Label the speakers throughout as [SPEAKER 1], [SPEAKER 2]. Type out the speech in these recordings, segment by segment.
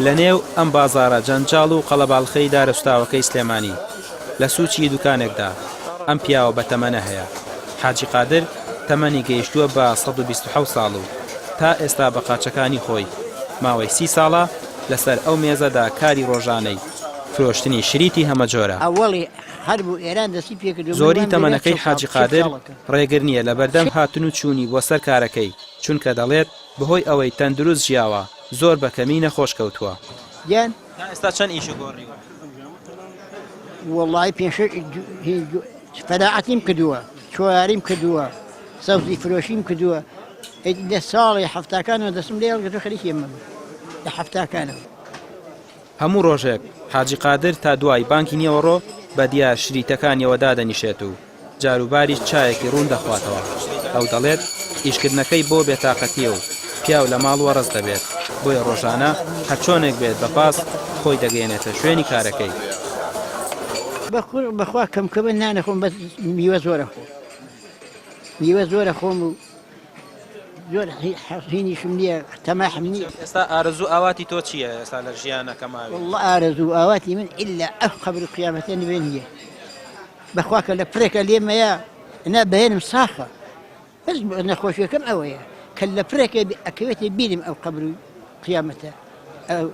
[SPEAKER 1] لەنێو ئەم بازاڕە جەنجاڵ و قەڵەباڵخەی دارە سوتاوەکەی سلێمانی، لە سوچی دوکانێکدا ئەم پیاوە بەتەمەنە هەیە. حاجی قادر تەمەنی گەیشتووە بە 127 ساڵ و تا ئێستا بە قاچەکانی خۆی ماوەی 30 ساڵە لەسەر ئەو مێزەدا کاری ڕۆژانەی فرۆشتنی شریتی هەمەجۆرە.
[SPEAKER 2] ئەوەڵی حەرب و ئێران دەستی پێکردو من
[SPEAKER 1] زۆری
[SPEAKER 2] وام لێ
[SPEAKER 1] تەمەنەکەی
[SPEAKER 2] 40 ساڵ
[SPEAKER 1] حاجی
[SPEAKER 2] 40
[SPEAKER 1] قادر
[SPEAKER 2] ساڵەکە.
[SPEAKER 1] ڕێگر نییە لەبەردەم هاتن و چوونی بۆ سەر کارەکەی، چونکە دەڵێت بەهۆی ئەوەی تەندروست ژیاوە زۆر بە کەمی نەخۆش کەوتووە.
[SPEAKER 2] گیان.
[SPEAKER 1] تا ئێستا چەند ئیشت گۆڕیوە؟
[SPEAKER 2] وەڵڵاهی پێنج شەش فەلاعەتیم کردووە، چۆیاریم کردووە، سەوزی فرۆشیم کردووە، ئیدی لە ساڵی حەفتاکانەوە دەستم لێ هەڵگرتووە خەریکی ئەمەم لە حەفتاکانەوە.
[SPEAKER 1] هەموو ڕۆژێک حاجی قادر تا دوای بانگی نیوەڕۆ بە دیار شریتەکانیەوە دادەنیشێت و جاروباریش چایەکی ڕوون دەخواتەوە. ئەو دەڵێت، ئیشکردنەکەی بۆ بێتاقەتییە و پیاو لە ماڵ وەڕس دەبێت، بۆیە ڕۆژانە هەرچۆنێک بێت بە پاس خۆی دەگەیەنێتە شوێنی کارەکەی.
[SPEAKER 2] بەخوا کەم کەمە نانەخۆم بەس میوە زۆر ئەخۆم میوە زۆر ئەخۆم و زۆر هینیشم نییە تەماحم نییە.
[SPEAKER 1] ئێستا ئارەزوو ئاواتی تۆ چییە ئێستا لە ژیانەکە ماوی؟
[SPEAKER 2] وەڵڵا ئارەزوو ئاواتی من ئیلا ئەو قەبر و قیامەتە نەبێ نییە. بەخوا کە لە پرێکە لێمەیە نا بەێنم ساخە بەس نەخۆشیەکەم ئەوەیە کە لە پرێکە ئەکەوێتە بیرم ئەو قەبر و قیامەتە ئەو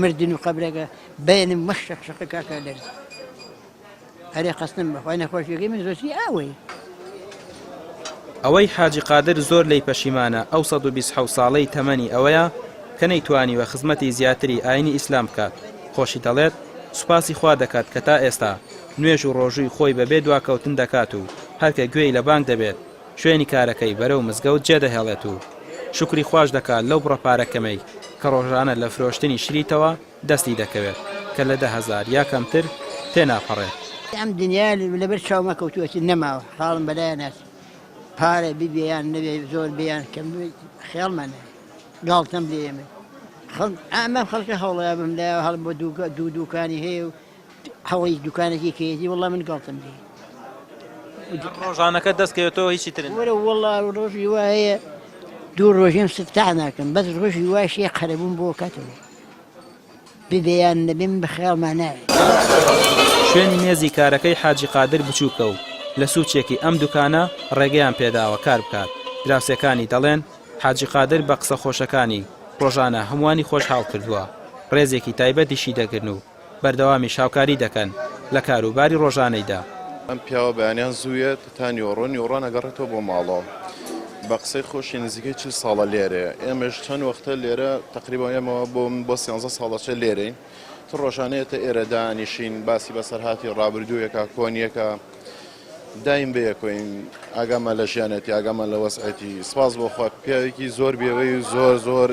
[SPEAKER 2] مردن و قەبرەکە بەێنم وەک شەق شەقە کاکە لەرز ئەرێ قەستم بەخوای نەخۆشیەکەی من زۆرتری ئاوەیە.
[SPEAKER 1] ئەوەی حاجی قادر زۆر لێی پەشیمانە ئەو 127 ساڵەی تەمەنی ئەوەیە کە نەیتوانیوە خزمەتی زیاتری ئاینی ئیسلام بکات، خۆشی دەڵێت سوپاسی خوا دەکات کە تا ئێستا نوێژ و ڕۆژووی خۆی بەبێ دواکەوتن دەکات و هەر کە گوێی لە بانگ دەبێت شوێنی کارەکەی بەرەو مزگەوت جێدەهێڵێت و شوکری خواش دەکات لەو بڕە پارە کەمەی کە ڕۆژانە لە فرۆشتنی شریتەوە دەستی دەکەوێت کە لە 10,000 یا کەمتر تێناپەڕێت.
[SPEAKER 2] ئەم دنیا لەبەر چاوما کەوتووە چی نەماوە خاڵم بەلایە ناچێ پارە ببێ یان نەبێ زۆر بێ یان کەم بێ خەیاڵمان نایە گاڵتەم لێیە من خەڵ ئەمە خەڵکە هەوڵەیە بم لایەوە هەڵ بۆ دوو دووکانی هەیە و هەوڵی دوکانێکی کەیەتی وەڵا من گاڵتەم لێ
[SPEAKER 1] ڕۆژانەکە دەست کەوێتەوە هیچی تر
[SPEAKER 2] وەرە وەڵا ڕۆژی وا هەیە دوو ڕۆژیم سفتاح ناکەم بەس ڕۆژی واشیە قەرەبووم بۆ کاتەوە ببێ یان نەبێ من بە خەیاڵما نایەت.
[SPEAKER 1] شوێنی مێزی کارەکەی حاجی قادر بچووکە و لە سوچێکی ئەم دوکانە ڕێگەیان پێداوە کار بکات، دراوسێکانی دەڵێن حاجی قادر بە قسە خۆشەکانی ڕۆژانە هەمووانی خۆشحاڵ کردووە، ڕێزێکی تایبەتیشی دەگرن و بەردەوامیش هاوکاری دەکەن لە کاروباری ڕۆژانەیدا.
[SPEAKER 3] ئەم پیاوە بەیانیان زوو یەت تا نیوەڕۆ، نیوەڕۆان ئەگەڕێتەوە بۆ ماڵەوە. بە قسەی خۆشی نزیکەی 40 ساڵە لێرەیە. ئێمەش چەند وەختە لێرە تەقریبا ئێمە بۆ من بۆ سیانزە ساڵە چێ لێرەین. تر ڕۆژانە یەتە ئێرە دانیشین باسی بەسەرهاتی ڕابردوویەکە کۆنیەکە دایم بەیەکۆین ئاگامان لە ژیانێتی ئاگامان لە وەزعێتی سپاس بۆ خوا پیاوێکی زۆر بێوەی و زۆر زۆر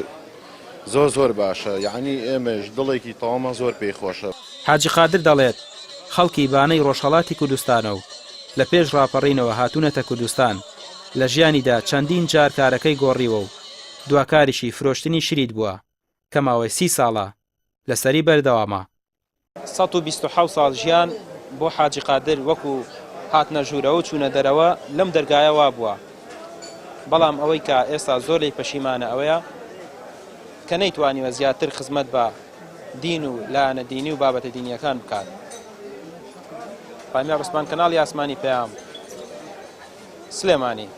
[SPEAKER 3] زۆر زۆر باشە یەعنی ئێمەش دڵێکی تەواومان زۆر پێی خۆشە.
[SPEAKER 1] حاجی قادر دەڵێت، خەڵکی بانەی ڕۆژهەڵاتی کوردستانە و لە پێش ڕاپەڕینەوە هاتوونەتە کوردستان، لە ژیانیدا چەندین جار کارەکەی گۆڕیوە و دواکاریشی فرۆشتنی شریت بووە کە ماوەی 30 ساڵە لەسەری بەردەوامە. 127 ساڵ ژیان بۆ حاجی قادر وەکو هاتنە ژوورەوە و چوونە دەرەوە لەم دەرگایە وابووە، بەڵام ئەوەی کە ئێستا زۆر لێی پەشیمانە ئەوەیە کە نەیتوانیوە زیاتر خزمەت بە دین و لایەنە دینی و بابەتە دینییەکان بکات. ڕامیار عوسمان، کەناڵی ئاسمانی پەیام، سلێمانی.